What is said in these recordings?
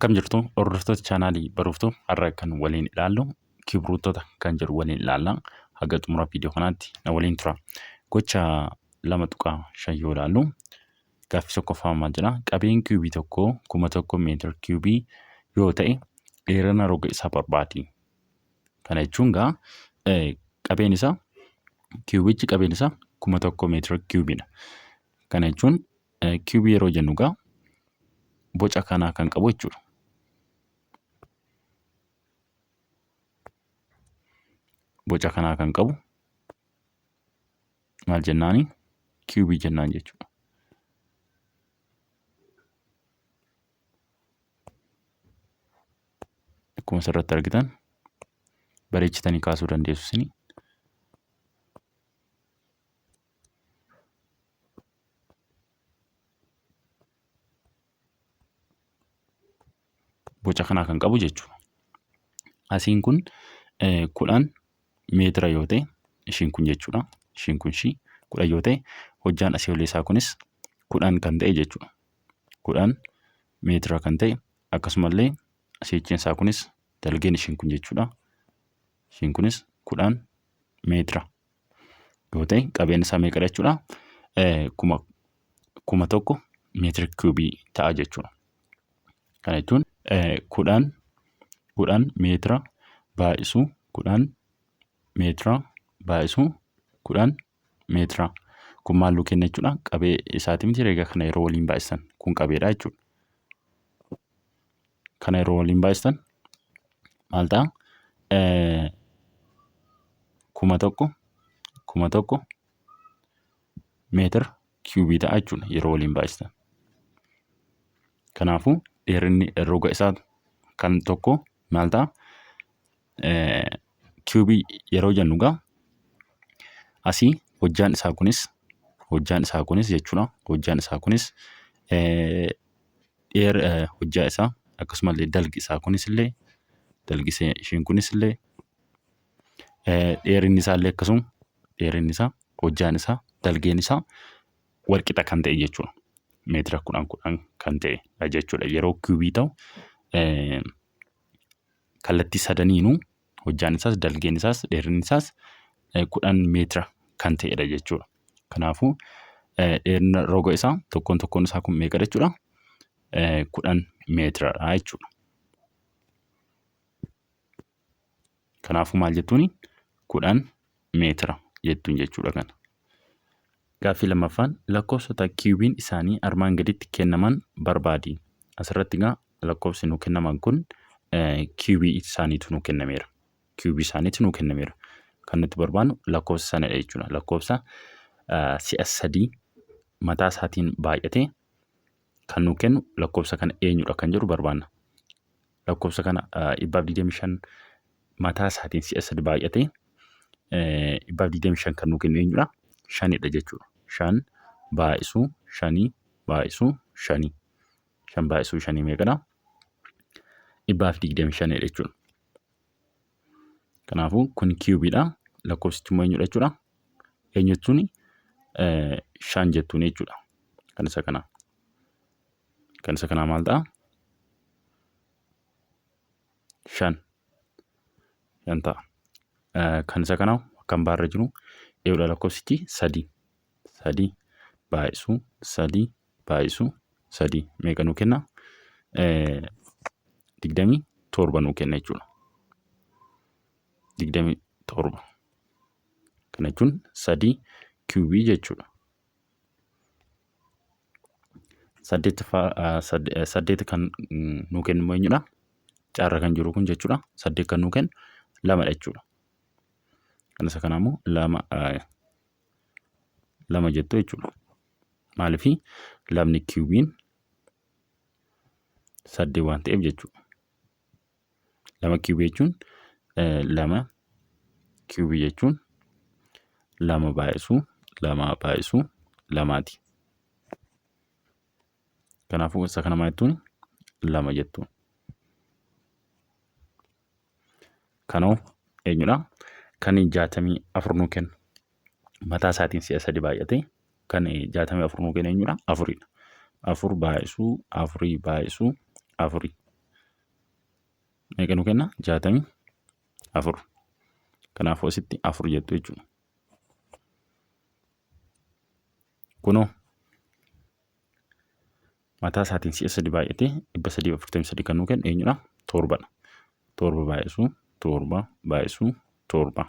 Akkam jirtu hordoftoota chaanaalii Baruuftuu, har'a kan waliin ilaallu kibruutota kan jedhu waliin ilaalla. Haga xumura viidiyoo kanaatti na waliin tura. Gocha 2.5 yoo ilaallu, gaaffii tokkoffaa maal jedha? Qabeen kiubii tokkoo 1000 meetir kiubii yoo ta'e, dheerina roga isaa barbaadi. Kana jechuun gaa qabeen isaa, kiubichi qabeen isaa 1000 meetira kiubiidha. Kana jechuun kiubii yeroo jennu gaa boca kanaa kan qabu jechuudha. Boca kanaa kan qabu maal jennaani? Kiubii jennaan jechuudha. Akkuma asirratti argitan bareechitanii kaasuu dandeessu isin. Boca kanaa kan qabu jechuudha. Asiin kun 10 meetira yoo ta'e, ishiin kun jechuudha. Ishiin kun ishii 10 yoo ta'e, hojjaan asii olii isaa kunis 10 kan ta'e jechuudha. 10 meetira kan ta'e, akkasumallee asii achiin isaa kunis dalgeen ishiin kun jechuudha. Ishiin kunis 10 meetira yoo ta'e, qabeen isaa meeqadha jechuudha? 1000 meetira kiubii ta'a jechuudha. Kana jechuun 10 10 meetira baay'isuu 10 meetira baay'isuu 10 meetira. Kun maal nuu kenna jechuudha? Qabee isaati miti egaa, kana yeroo waliin baay'isan kun qabeedha jechuudha. Kana yeroo waliin baay'istan maal ta'a? 1000 1000 meetira kiubii ta'a jechuudha yeroo waliin baay'istan. Kanaafuu dheerinni roga isaa kan tokko maal ta'a? Kiubii yeroo jennu egaa asii hojjaan isaa kunis, hojjaan isaa kunis jechuudha. Hojjaan isaa kunis hojjaa isaa, akkasumallee dalgi isaa kunis illee, dalgi ishiin kunis illee, dheerinni isaa illee akkasuma, dheerinni isaa, hojjaan isaa, dalgeen isaa walqixa kan ta'e jechuudha. Meetira 10 10 kan ta'e jechuudha. Yeroo kiubii ta'u kallattii sadaniinuu hojjaan isaas, dalgeen isaas, dheerinni isaas 10 meetira kan ta'edha jechuudha. Kanaafuu dheerina roga isaa tokkoon tokkoon isaa kun meeqa jechuudha? 10 meetiradha jechuudha. Kanaafuu maal jettuuni? 10 meetira jettuun jechuudha kana. Gaaffii lammaffaan, lakkoofsota kiubiin isaanii armaan gaditti kennaman barbaadi. Asirratti egaa lakkoofsi nu kennaman kun kiubii isaaniitu nu kennameera. Kiubii isaaniitu nu kennameera. Kan nuti barbaannu lakkoofsa sanadha jechuudha. Lakkoofsa si'a sadii mataa isaatiin baay'atee kan nu kennu lakkoofsa kana eenyudha kan jedhu barbaanna. Lakkoofsa kana 125 mataa isaatiin si'a sadi baay'atee 125 kan nu kennu eenyudha? Shanidha jechuudha. Shan baay'isuu shanii baay'isuu shanii. Shan baay'isuu shanii meeqadha? 125dha jechuudha. Kanaafuu kun kiubiidha. Lakkoofsichi immoo eenyudha jechuudha? Eenyu jechuun shan jettuun jechuudha. Kan isa kanaa. Kan isa kanaa maal ta'a? Shan. Shan ta'a. Kan isa kanaa akkan baarra jiru eenyudha lakkoofsichi? Sadi. Sadi baay'isuu sadi baay'isuu sadi meeqa nuu kenna? 27 nuu kenna jechuudha. 27. Kana jechuun sadii kiubii jechuudha. Saddeet kan nuu kennu immoo eenyudha? Caarra kan jiru kun jechuudha. Saddeet kan nuu kennu lamadha jechuudha. Kan isa kanaa immoo lama lama jettu jechuudha. Maaliif? Lamni kiubiin saddeet waan ta'eef jechuudha. Lama kiubii jechuun, lama kiubii jechuun lama baay'isuu lama baay'isuu lamaati. Kanaafuu isa kana maal jettuun? Lama jettuun. Kanoo eenyudha? Kan 64 nuu kennu mataa isaatiin si'a sadi baay'ate kan 64 nuu kennu eenyudha? Afuridha. Afur baay'isuu afurii baay'isuu afurii. Meeqa nu kenna? 64. Kanaafuu asitti 4 jettu jechuudha. Kunoo mataa isaatiin si'a sadi baay'atee 343 kan nuu kennu eenyudha? Torbadha. Torba baay'isuu torba baay'isuu torba.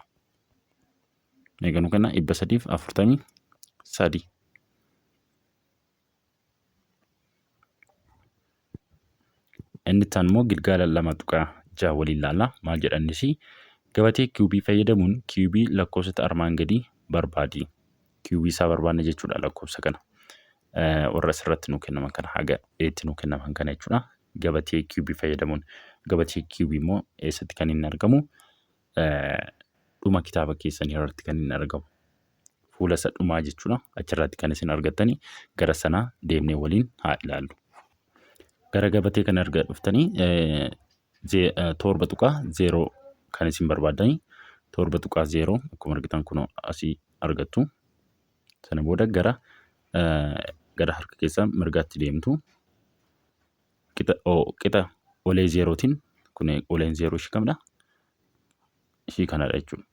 Meeqa nuu kenna? 343. Inni itti aanu immoo gilgaala 2.6 waliin ilaalla. Maal jedha innis? Gabatee kiubii fayyadamuun kiubii lakkoofsota armaan gadii barbaadi. Kiubii isaa barbaanna jechuudha lakkoofsa kana. Warra asirratti nuu kennaman kana haga eetti nuu kennaman kana jechuudha. Gabatee kiubii fayyadamuun. Gabatee kiubii immoo eessatti kan inni argamu? Dhuma kitaaba keessanii irratti kan inni argamu. Fuula isa dhumaa jechuudha. Achirratti kan isin argattanii gara sanaa deemnee waliin haa ilaallu. Gara gabatee kana erga dhuftanii 7.0 kan isin barbaaddanii 7.0 akkuma argitan kunoo asii argattu. Sana booda gara harka keessaa mirgaatti deemtu. Qixa olee zeerootiin kun oleen zeeroo ishii kamidha? Ishii kanadha jechuudha.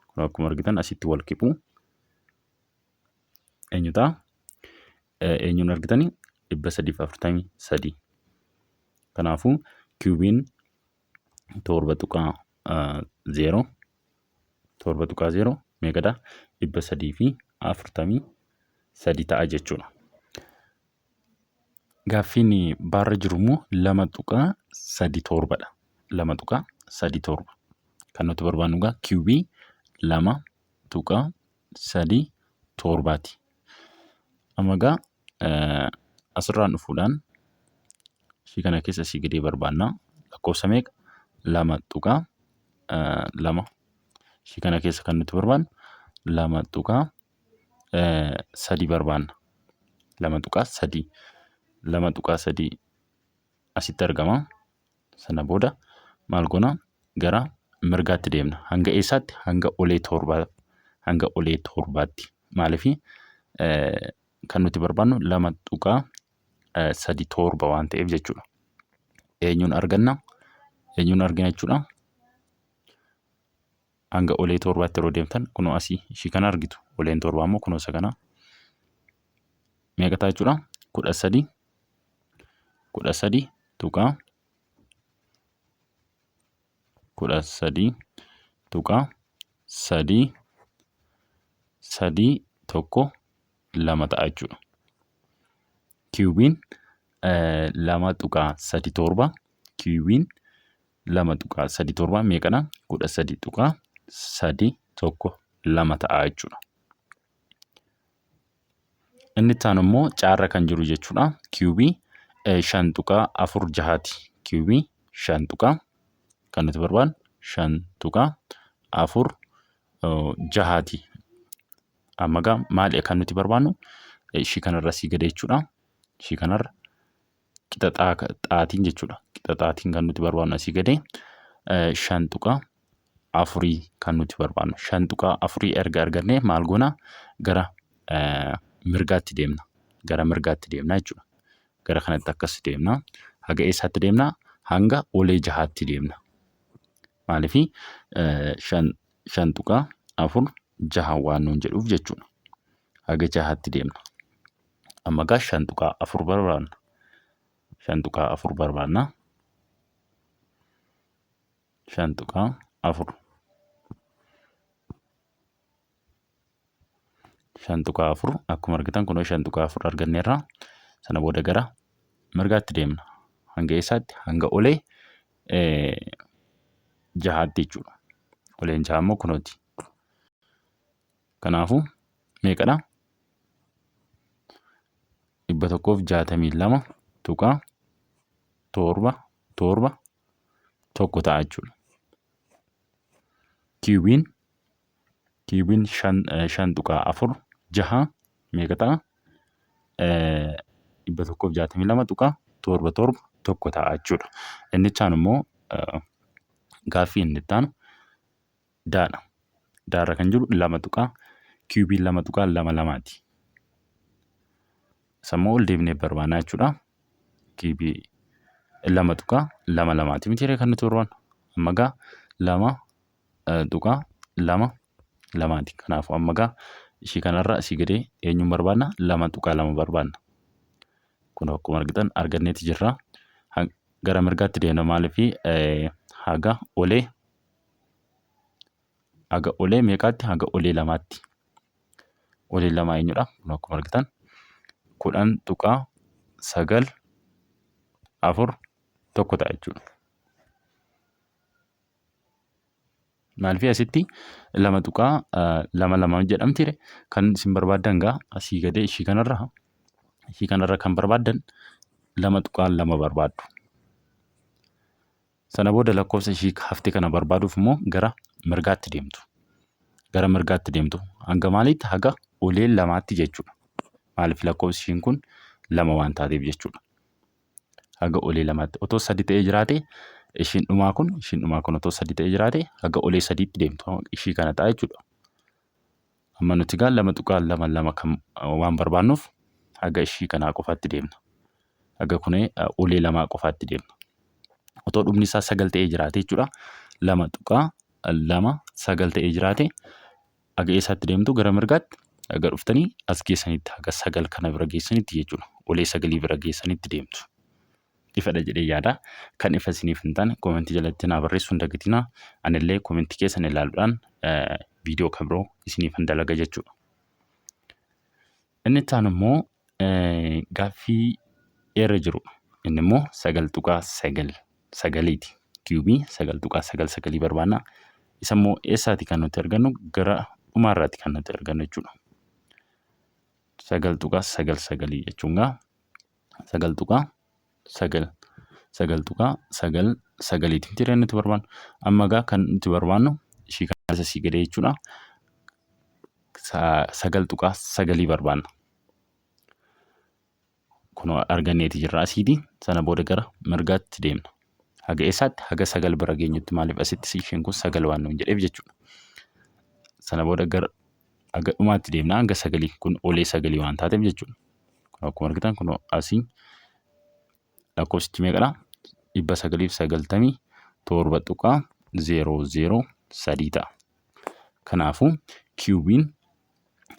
Kun akkuma argitan asitti wal kiphu. Eenyu ta'a? Eenyuun argitanii? 343. Kanaafuu kiubiin 7.0 7.0 meeqadha? 343 ta'a jechuudha. Gaaffiin baarra jiru immoo 2.37 dha. 2.37. Kan nuti barbaannu egaa kiubii 2.37ti. Amma egaa asirraan dhufuudhaan ishii kana keessa asii gadee barbaanna. Lakkoofsa meeqa? 2.2. Ishii kana keessa kan nuti barbaannu 2.3 barbaanna. 2.3. 2.3 asitti argama. Sana booda maal goona? Gara mirgaatti deemna. Hanga eessaatti? Hanga olee torbaa hanga olee torbaatti. Maaliif kan nuti barbaannu 2.37 waan ta'eef jechuudha. Eenyuun arganna? Eenyuun argina jechuudha? Hanga olee torbaatti yeroo deemtan kunoo asii ishii kana argitu. Oleen torbaa immoo kunoo isa kana. Meeqa ta'a jechuudha? 13 13 tuqaa 13.3 3 1 2 ta'a jechuudha. Kiubiin 2.37 kiubiin 2.37 meeqadha? 13.3 1 2 ta'a jechuudha. Inni itti aanu immoo caarra kan jiru jechuudha. Kiubii 5.46ti. Kiubii shan tuqaa kan nuti barbaannu 5.46ti. Amma egaa maali kan nuti barbaannu? Ishii kanarra asii gadi jechuudha. Ishii kanarra qixa xaatiin jechuudha. Qixa xaatiin kan nuti barbaannu asii gadi 5.4 kan nuti barbaannu. 5.4 erga argannee maal goona? Gara mirgaatti deemna. Gara mirgaatti deemna jechuudha. Gara kanatti akkas deemna. Haga eessaatti deemna? Hanga olee jahaatti deemna. Maaliif 5.46 waan nuun jedhuuf jechuudha. Haga jahaatti deemna. Amma egaa 5.4 barbaanna. 5.4 barbaanna. 5.4. 5.4 akkuma argitan kunoo 5.4 arganneerra. Sana booda gara mirgaatti deemna. Hanga eessaatti? Hanga olee jahaatti jechuudha. Oleen jaha immoo kunooti. Kanaafuu meeqadha? 162.7 1 ta'a jechuudha. Kiibiin 5.46 meeqa ta'a? 162.7 1 ta'a jechuudha. Inni itti aanu immoo gaaffii inni itti aanu daadha. Daarra kan jiru lama tuqaa kiibiin 2.22ti. Isa immoo ol deebinee barbaannaa jechuudha. Kiibii 2.22ti miti kan nuti barbaannu. Amma gaa 2.22ti. Kanaafuu amma gaa ishii kanarra asii gadee eenyuun barbaanna? 2.2 barbaanna. Kun akkuma argitan arganneeti jirra. Gara mirgaatti deemna maaliif haga olee haga olee meeqaatti? Haga olee lamaatti. Olee lamaa eenyudha? Kun akkuma argitan 10.941 ta'a jechuudha. Maaliif asitti 2.22 jedhamti kan isin barbaaddan gaa asii gadee ishii kanarra kan barbaaddan 2.2 barbaaddu. Sana booda lakkoofsa ishii hafte kana barbaaduuf immoo gara mirgaatti deemtu. Gara mirgaatti deemtu. Hanga maaliitti? Haga olee lamaatti jechuudha. Maaliif lakkoofsi ishiin kun lama waan taateef jechuudha. Haga olee lamaatti. Otoo sadi ta'ee jiraate ishiin dhumaa kun otoo sadi ta'ee jiraate haga olee sadiitti deemtu. Ishii kana ta'a jechuudha. Amma nuti gaa 2.22 kan waan barbaannuuf haga ishii kanaa qofaatti deemna. Haga kun olee lamaa qofaatti deemna. Otoo dhumni isaa sagal ta'ee jiraate jechuudha. 2.29 ta'ee jiraate haga eessaatti deemtu? Gara mirgaatti haga dhuftanii as geessanitti, haga sagal kana bira geessanitti jechuudha. Olee sagalii bira geessanitti deemtu. Ifadha jedhee yaada. Kan ifa isiniif hin taane koomentii jalatti naa barreessuu hin dagatinaa. Anillee koomentii keessan ilaaluudhaan viidiyoo kan biroo isiniifan dalaga jechuudha. Inni itti aanu immoo gaaffii irra jirudha. Inni immoo 9.99ti. Kiiyubii 9.99 barbaanna. Isa immoo eessaati kan nuti argannu? Gara dhumaarraati kan nuti argannu jechuudha. 9.99 jechuun gaa 9.9 9.99ti miti nuti barbaannu. Amma gaa kan nuti barbaannu ishii kana asii gadee jechuudha. 9.9 barbaanna. Kun arganneeti jirra asiiti. Sana booda gara mirgaatti deemna. Haga eessaatti? Haga sagal bira geenyutti, maaliif asitti isheen kun sagal waan nuun jedheef jechuudha. Sana booda gara haga dhumaatti deemna, hanga sagalii kun olee sagalii waan taateef jechuudha. Kun akkuma argitan kun asii lakkoofsichi meeqadha? 997.003 ta'a. Kanaafuu kiiyubiin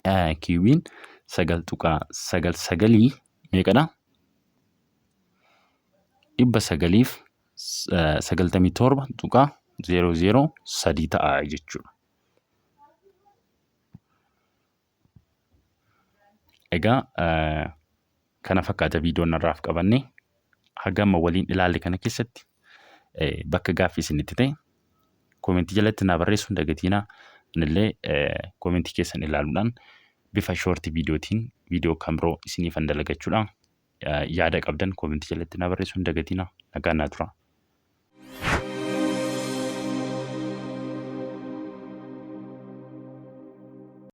9.99 meeqadha? 997.003 ta'a jechuudha. Egaa kana fakkaata viidiyoon har'aaf qabanne. Haga amma waliin ilaalle kana keessatti bakka gaaffii isinitti ta'e koomentii jalatti naa barreessuu hin dagatinaa. Anillee koomentii keessan ilaaluudhaan bifa shoortii viidiyootiin viidiyoo kan biroo isiniifan dalagachuudha. Yaada qabdan koomentii jalatti naa barreessuu hin dagatinaa. Nagaan naa tura.